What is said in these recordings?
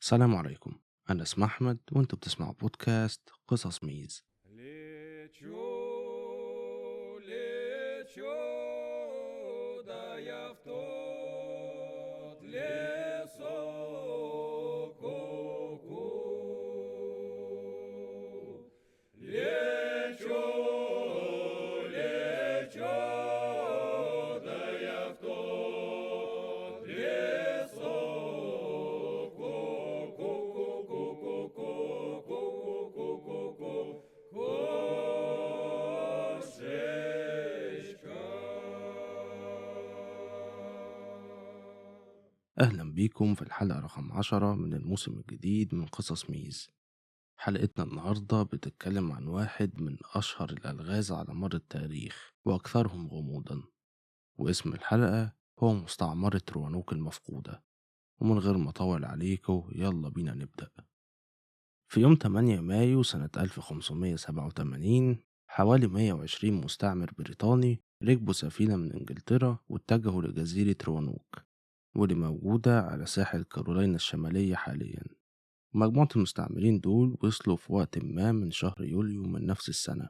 السلام عليكم، أنا اسمي أحمد وأنتوا بتسمعوا بودكاست قصص ميز. Лечу, лечу, да я в тот лесок ку-ку. Лечу, лечу, да я в тот лесок ку-ку-ку-ку-ку-ку-ку-ку-ку-ку. Кошечка. أهلا بيكم في الحلقة رقم 10 من الموسم الجديد من قصص ميز. حلقتنا النهاردة بتتكلم عن واحد من أشهر الألغاز على مر التاريخ وأكثرهم غموضا، واسم الحلقة هو مستعمرة روانوك المفقودة. ومن غير ما أطول عليكم يلا بينا نبدأ. في يوم 8 مايو سنة 1587 حوالي 120 مستعمر بريطاني ركبوا سفينة من إنجلترا واتجهوا لجزيرة روانوك، واللي موجودة على ساحل كارولاينا الشمالية حاليا. مجموعة المستعمرين دول وصلوا في وقت ما من شهر يوليو من نفس السنة.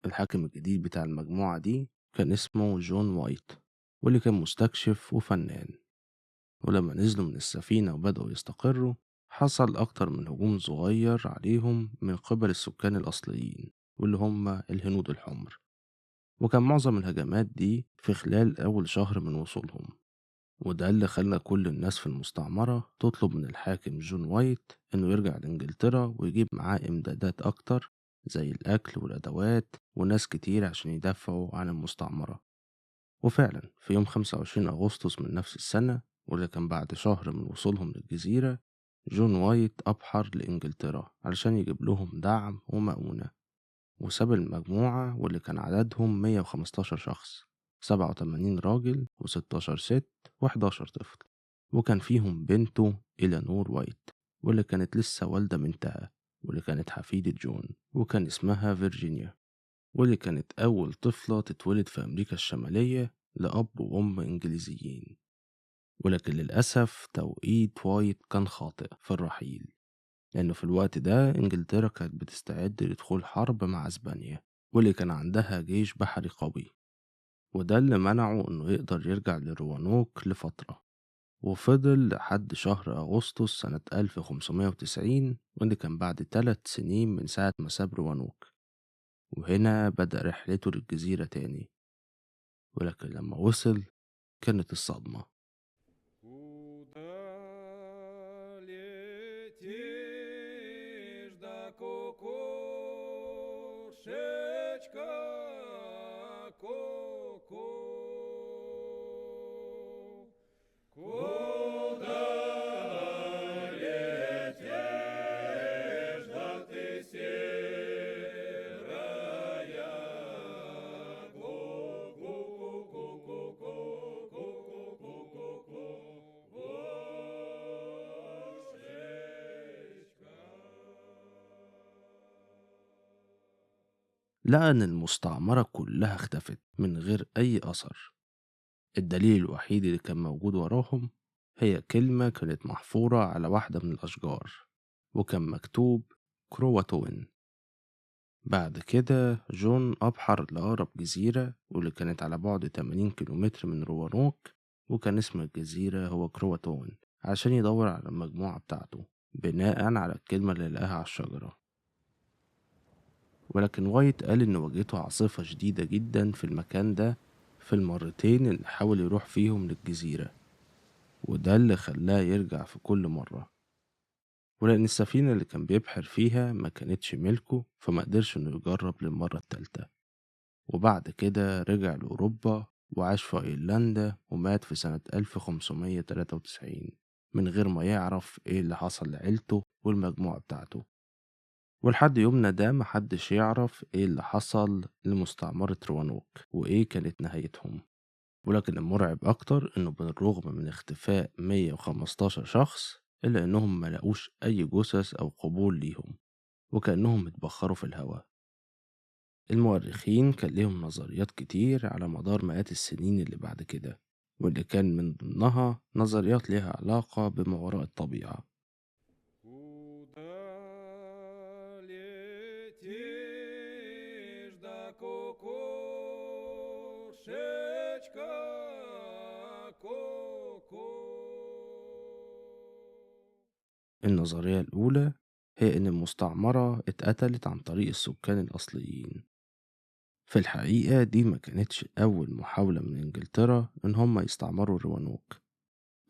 الحاكم الجديد بتاع المجموعة دي كان اسمه جون وايت، واللي كان مستكشف وفنان. ولما نزلوا من السفينة وبدأوا يستقروا حصل أكتر من هجوم صغير عليهم من قبل السكان الأصليين واللي هم الهنود الحمر، وكان معظم الهجمات دي في خلال أول شهر من وصولهم. وده اللي خلى كل الناس في المستعمرة تطلب من الحاكم جون وايت إنه يرجع لإنجلترا ويجيب معاه إمدادات أكتر زي الأكل والأدوات وناس كتير عشان يدافعوا عن المستعمرة. وفعلا في يوم 25 أغسطس من نفس السنة، واللي كان بعد شهر من وصولهم للجزيرة، جون وايت أبحر لإنجلترا علشان يجيب لهم دعم ومؤونة، وساب المجموعة واللي كان عددهم 115 شخص، 87 راجل و16 ست و11 طفل، وكان فيهم بنته إلينور وايت واللي كانت لسه والدة بنتها واللي كانت حفيدة جون وكان اسمها فيرجينيا، واللي كانت أول طفلة تتولد في أمريكا الشمالية لأب وأم إنجليزيين. ولكن للأسف توقيت وايت كان خاطئ في الرحيل، لأنه في الوقت ده إنجلترا كانت بتستعد لدخول حرب مع أسبانيا واللي كان عندها جيش بحري قوي، وده اللي منعه إنه يقدر يرجع لروانوك لفترة. وفضل لحد شهر أغسطس سنة 1590، واللي كان بعد 3 سنين من ساعة ما ساب روانوك. وهنا بدأ رحلته للجزيرة تاني، ولكن لما وصل كانت الصدمة. Куда летишь, да кукушечка, ку-ку? Куда летишь, да ты серая, ку-ку-ку-ку-ку-ку-ку-ку-ку, кошечка. لقى إن المستعمرة كلها اختفت من غير أي أثر. الدليل الوحيد اللي كان موجود وراهم هي كلمة كانت محفورة على واحدة من الأشجار، وكان مكتوب كرواتوين. بعد كده جون أبحر لأقرب جزيرة واللي كانت على بعد 80 كيلومتر من روانوك، وكان اسم الجزيرة هو كرواتوين، عشان يدور على المجموعة بتاعته بناء على الكلمة اللي لقاها على الشجرة. ولكن وايت قال إن واجهته عاصفة شديدة جدا في المكان ده في المرتين اللي حاول يروح فيهم للجزيرة، وده اللي خلاه يرجع في كل مرة. ولأن السفينة اللي كان بيبحر فيها ما كانتش ملكه فما قدرش إنه يجرب للمرة التالتة. وبعد كده رجع لأوروبا وعاش في أيرلندا ومات في سنة 1593 من غير ما يعرف إيه اللي حصل لعيلته والمجموعة بتاعته. ولحد يومنا ده محدش يعرف إيه اللي حصل لمستعمرة روانوك وإيه كانت نهايتهم. ولكن المرعب أكتر إنه بالرغم من اختفاء 115 شخص إلا إنهم ما لقوش أي جثث أو قبول ليهم، وكأنهم اتبخروا في الهواء. المؤرخين كان ليهم نظريات كتير على مدار مئات السنين اللي بعد كده، واللي كان من ضمنها نظريات ليها علاقة بما وراء الطبيعة. النظرية الأولى هي إن المستعمرة اتقتلت عن طريق السكان الأصليين. في الحقيقة دي ما كانتش أول محاولة من إنجلترا إن هم يستعمروا روانوك.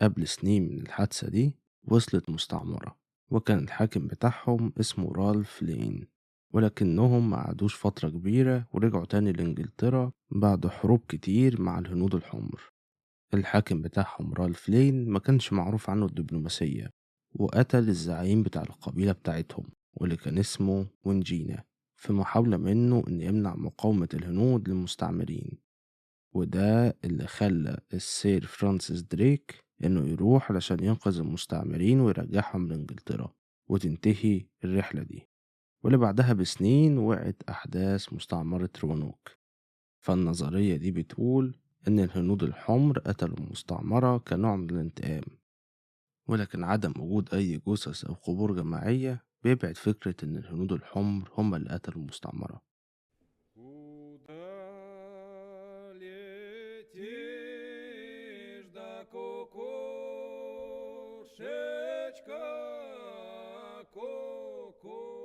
قبل سنين من الحادثة دي وصلت مستعمرة، وكان الحاكم بتاعهم اسمه رالف لين، ولكنهم ما قعدوش فترة كبيرة ورجعوا تاني لإنجلترا بعد حروب كتير مع الهنود الحمر. الحاكم بتاعهم رالف لين ما كانش معروف عنه الدبلوماسية، وقتل الزعيم بتاع القبيلة بتاعتهم واللي كان اسمه وينجينا، في محاولة منه إن يمنع مقاومة الهنود للمستعمرين. وده اللي خلى السير فرانسيس دريك إنه يروح علشان ينقذ المستعمرين ويرجعهم لإنجلترا وتنتهي الرحلة دي. واللي بعدها بسنين وقعت أحداث مستعمرة روانوك. فالنظرية دي بتقول إن الهنود الحمر قتلوا المستعمرة كنوع من الانتقام، ولكن عدم وجود أي جثث أو قبور جماعية بيبعد فكرة إن الهنود الحمر هم اللي قتلوا المستعمرة. Куда летишь, да кукушечка, ку-ку?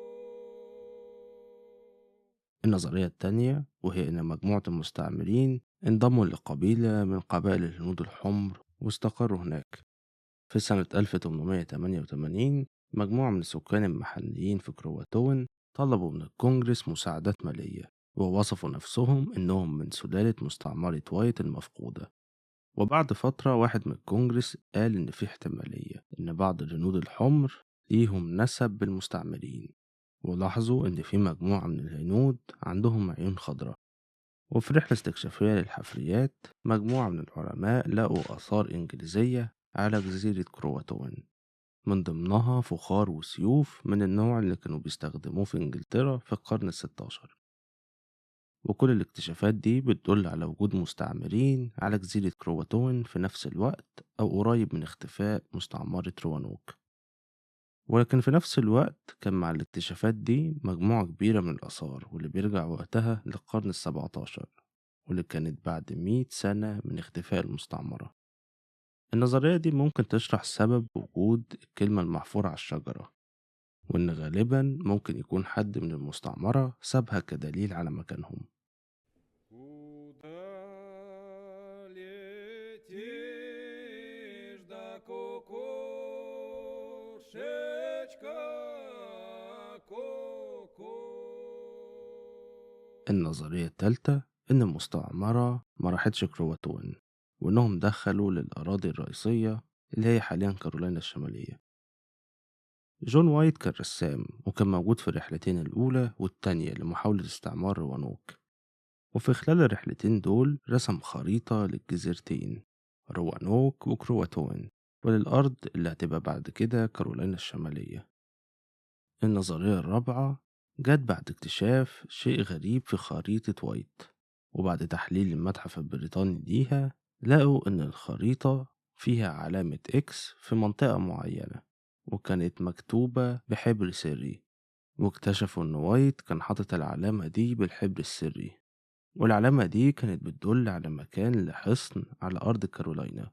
النظرية التانية وهي إن مجموعة المستعمرين انضموا لقبيلة من قبائل الهنود الحمر واستقروا هناك. في سنة 1888 مجموعة من السكان المحليين في كرواتون طلبوا من الكونجرس مساعدات مالية، ووصفوا نفسهم إنهم من سلالة مستعمرة وايت المفقودة. وبعد فترة واحد من الكونجرس قال إن في احتمالية إن بعض الهنود الحمر ليهم نسب بالمستعمرين، ولاحظوا إن في مجموعة من الهنود عندهم عيون خضراء. وفي رحلة استكشافية للحفريات مجموعة من العلماء لقوا آثار إنجليزية على جزيرة كرواتون، من ضمنها فخار وسيوف من النوع اللي كانوا بيستخدموه في إنجلترا في القرن الستاشر. وكل الاكتشافات دي بتدل على وجود مستعمرين على جزيرة كرواتون في نفس الوقت أو قريب من اختفاء مستعمرة روانوك. ولكن في نفس الوقت كان مع الاكتشافات دي مجموعة كبيرة من الآثار واللي بيرجع وقتها للقرن السبعتاشر، واللي كانت بعد 100 سنة من اختفاء المستعمرة. النظرية دي ممكن تشرح سبب وجود الكلمة المحفورة على الشجرة، وإن غالبا ممكن يكون حد من المستعمرة سابها كدليل على مكانهم. Куда летишь, да кукушечка, ку-ку? النظرية الثالثة إن المستعمرة ما راحتش كرواتون، وإنهم دخلوا للأراضي الرئيسية اللي هي حاليا كارولاينا الشمالية. جون وايت كان رسام وكان موجود في الرحلتين الأولى والتانية لمحاولة استعمار روانوك، وفي خلال الرحلتين دول رسم خريطة للجزيرتين روانوك وكرواتون وللأرض اللي هتبقى بعد كده كارولاينا الشمالية. النظرية الرابعة جت بعد اكتشاف شيء غريب في خريطة وايت، وبعد تحليل المتحف البريطاني ليها لقوا إن الخريطة فيها علامة إكس في منطقة معينة وكانت مكتوبة بحبر سري، واكتشفوا إن وايت كان حاطط العلامة دي بالحبر السري، والعلامة دي كانت بتدل على مكان لحصن على أرض كارولاينا،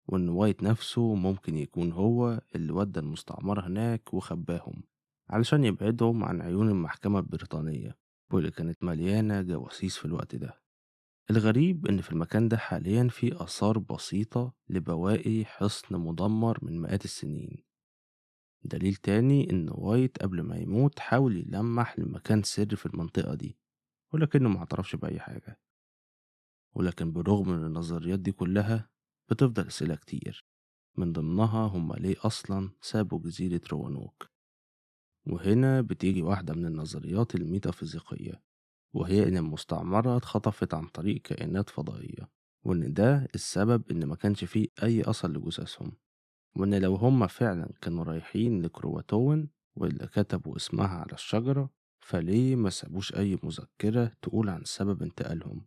وإن وايت نفسه ممكن يكون هو اللي ودى المستعمرة هناك وخباهم علشان يبعدهم عن عيون المحكمة البريطانية واللي كانت مليانة جواسيس في الوقت ده. الغريب إن في المكان ده حاليا في آثار بسيطة لبواقي حصن مدمر من مئات السنين. دليل تاني إن وايت قبل ما يموت حاول يلمح لمكان سري في المنطقة دي، ولكنه ما اعترفش بأي حاجة. ولكن بالرغم من النظريات دي كلها بتفضل أسئلة كتير، من ضمنها هما ليه أصلا سابوا جزيرة روانوك. وهنا بتيجي واحدة من النظريات الميتافيزيقية، وهي إن المستعمرة اتخطفت عن طريق كائنات فضائية، وإن ده السبب إن ما كانش فيه أي أثر لجثثهم، وإن لو هما فعلا كانوا رايحين لكرواتون واللي كتبوا اسمها على الشجرة فليه ما سابوش أي مذكرة تقول عن سبب انتقالهم.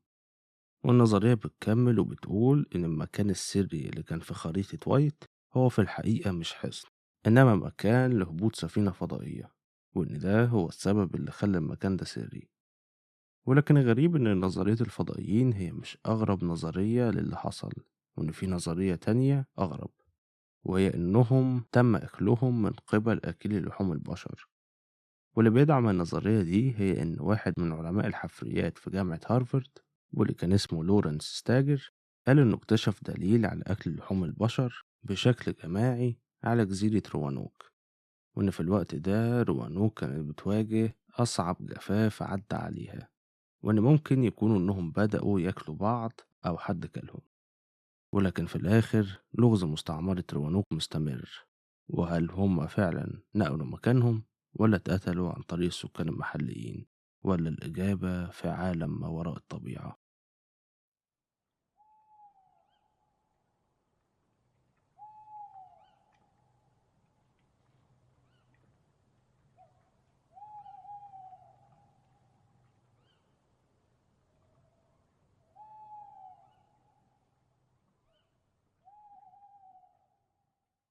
والنظرية بتكمل وبتقول إن المكان السري اللي كان في خريطة وايت هو في الحقيقة مش حصن، إنما مكان لهبوط سفينة فضائية، وإن ده هو السبب اللي خلى المكان ده سري. ولكن الغريب إن نظرية الفضائيين هي مش أغرب نظرية للي حصل، وإن في نظرية تانية أغرب، وهي إنهم تم أكلهم من قبل أكلي لحوم البشر. واللي بيدعم النظرية دي هي إن واحد من علماء الحفريات في جامعة هارفارد واللي كان اسمه لورنس ستاجر قال إنه اكتشف دليل على أكل لحوم البشر بشكل جماعي على جزيرة روانوك، وإن في الوقت ده روانوك كانت بتواجه أصعب جفاف عدى عليها، وإن ممكن يكونوا إنهم بدأوا ياكلوا بعض أو حد كلهم. ولكن في الآخر لغز مستعمرة روانوك مستمر، وهل هم فعلا نقلوا مكانهم ولا اتقتلوا عن طريق السكان المحليين، ولا الإجابة في عالم ما وراء الطبيعة؟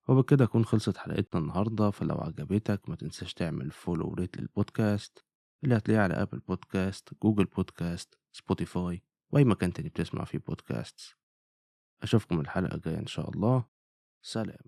وبكده أكون خلصت حلقتنا النهاردة. فلو عجبتك ما تنساش تعمل follow و rate للبودكاست اللي هتلاقيه على Apple Podcast، Google Podcast، Spotify، وأي مكان تاني بتسمع فيه بودكاست. أشوفكم الحلقة الجاية إن شاء الله. سلام.